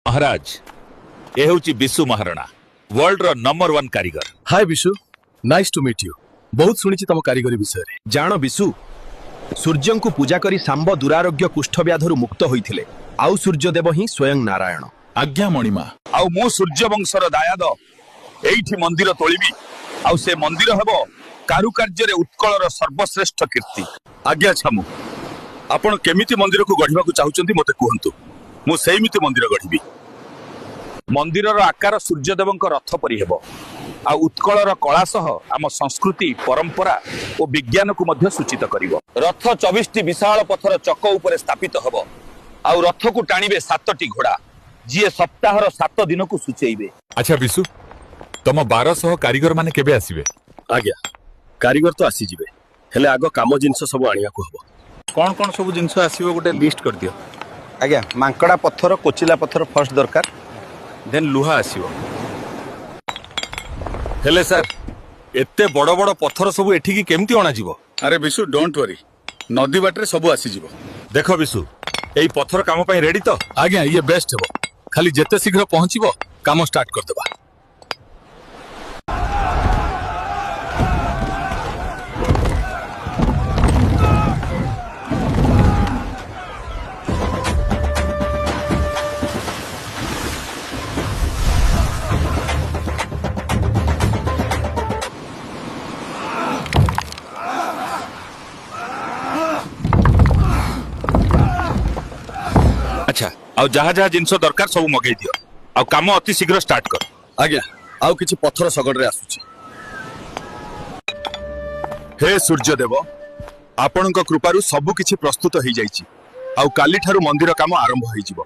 ମହାରାଜ, ଏ ହେଉଛି ବିଶୁ ମହାରଣା, ୱାର୍ଲଡର ନମ୍ବର 1 କାରିଗର। Hi Bishu, nice to meet you. ବହୁତ ଶୁଣିଛି ତମ କାରିଗରୀ ବିଷୟରେ। ଜାଣ ବିଶୁ, ସୂର୍ଯ୍ୟଙ୍କୁ ପୂଜା କରି ଶାମ୍ବ ଦୁରାରୋଗ୍ୟ କୁଷ୍ଠବ୍ୟାଧରୁ ମୁକ୍ତ ହୋଇଥିଲେ। ଆଉ ସୂର୍ଯ୍ୟଦେବ ହିଁ ସ୍ୱୟଂ ନାରାୟଣ। ଆଜ୍ଞା ମଣିମା। ଆଉ ମୁଁ ସୂର୍ଯ୍ୟବଂଶର ଦାୟାଦ, ଏଇଠି ମନ୍ଦିର ତୋଳିବି। ଆଉ ସେ ମନ୍ଦିର ହେବ କାରୁକାର୍ଯ୍ୟରେ ଉତ୍କଳର ସର୍ବଶ୍ରେଷ୍ଠ କୀର୍ତ୍ତି। ଆଜ୍ଞା ଛାମୁ, ଆପଣ କେମିତି ମନ୍ଦିରକୁ ଗଢିବାକୁ ଚାହୁଁଛନ୍ତି ମୋତେ କୁହନ୍ତୁ, ମୁଁ ସେଇମିତି ମନ୍ଦିର ଗଢିବି। ମନ୍ଦିରର ଆକାର ସୂର୍ଯ୍ୟଦେବଙ୍କ ରଥ ପରି ହେବ, ଆଉ ଉତ୍କଳର କଳା ସହ ଆମ ସଂସ୍କୃତି, ପରମ୍ପରା ଓ ବିଜ୍ଞାନକୁ ମଧ୍ୟ ସୂଚିତ କରିବ। ରଥ 24ଟି ବିଶାଳ ପଥର ଚକ ଉପରେ ସ୍ଥାପିତ ହେବ, ଆଉ ରଥକୁ ଟାଣିବେ 7ଟି ଘୋଡ଼ା, ଯିଏ ସପ୍ତାହର 7 ଦିନକୁ ସୂଚେଇବେ। ଆଚ୍ଛା ବିଶୁ, ତମ 1200 କାରିଗର ମାନେ କେବେ ଆସିବେ? ଆଜ୍ଞା, କାରିଗର ତ ଆସିଯିବେ, ହେଲେ ଆଗ କାମ ଜିନିଷ ସବୁ ଆଣିବାକୁ ହବ। କଣ କଣ ସବୁ ଜିନିଷ ଆସିବ ଗୋଟେ ଲିଷ୍ଟ କରିଦିଅ। ଆଜ୍ଞା, ମାଙ୍କଡ଼ା ପଥର, କୋଚିଲା ପଥର ଫାର୍ଷ୍ଟ ଦରକାର, ଦେନ୍ ଲୁହା ଆସିବ। ହେଲେ ସାର୍, ଏତେ ବଡ ବଡ ପଥର ସବୁ ଏଠିକି କେମିତି ଅଣାଯିବ? ଆରେ ବିଶୁ, don't worry, ନଦୀ ବାଟରେ ସବୁ ଆସିଯିବ। ଦେଖ ବିଶୁ, ଏଇ ପଥର କାମ ପାଇଁ ରେଡି ତ? ଆଜ୍ଞା, ଇଏ ବେଷ୍ଟ ହେବ। ଖାଲି ଯେତେ ଶୀଘ୍ର ପହଞ୍ଚିବ କାମ ଷ୍ଟାର୍ଟ କରିଦେବା। ଆଚ୍ଛା, ଆଉ ଯାହା ଯାହା ଜିନିଷ ଦରକାର ସବୁ ମଗେଇ ଦିଅ, ଆଉ କାମ ଅତି ଶୀଘ୍ର ଷ୍ଟାର୍ଟ କର। ଆଜ୍ଞା, ଆଉ କିଛି ପଥର ଶଗଡ଼ରେ ଆସୁଛି। ହେ ସୂର୍ଯ୍ୟଦେବ, ଆପଣଙ୍କ କୃପାରୁ ସବୁ କିଛି ପ୍ରସ୍ତୁତ ହେଇଯାଇଛି, ଆଉ କାଲିଠାରୁ ମନ୍ଦିର କାମ ଆରମ୍ଭ ହେଇଯିବ।